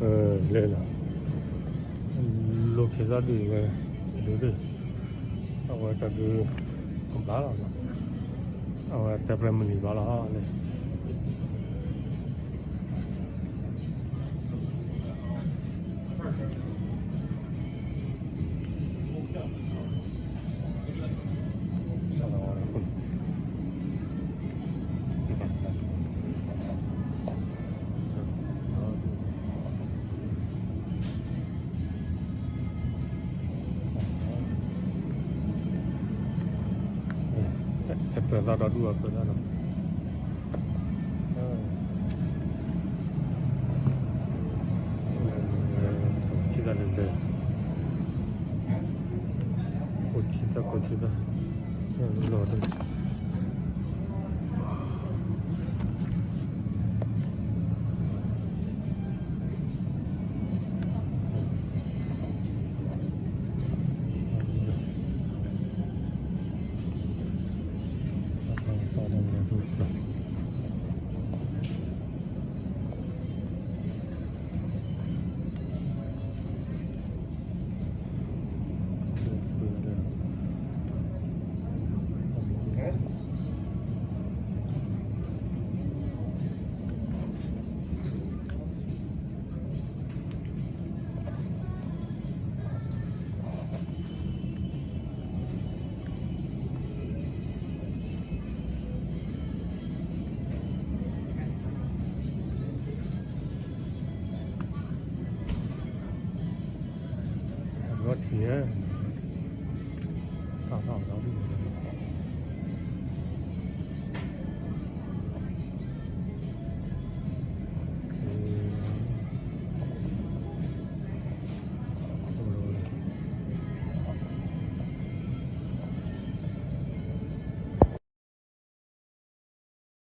အလဲၤလီၤ, လိၣ်ခံသီဒုးဝဲ, ဒုးဒုး, အဝဲတၢ်ဒုး, ကဘၣ်လီၤ, အဝဲတဲပြဲမုၢ်နံၤဘၣ်လီၤလဲၣ်. ပၢၤသီဒီဒူၣ်အပၢၤသီဒီး, ထံသးန့ၣ်လဲၤ, ကိးထံသး ကိးထံသး, လီၤဒၣ် လီၤထံၣ်ဧၢ, သးသီၣ်လီၤဒၣ်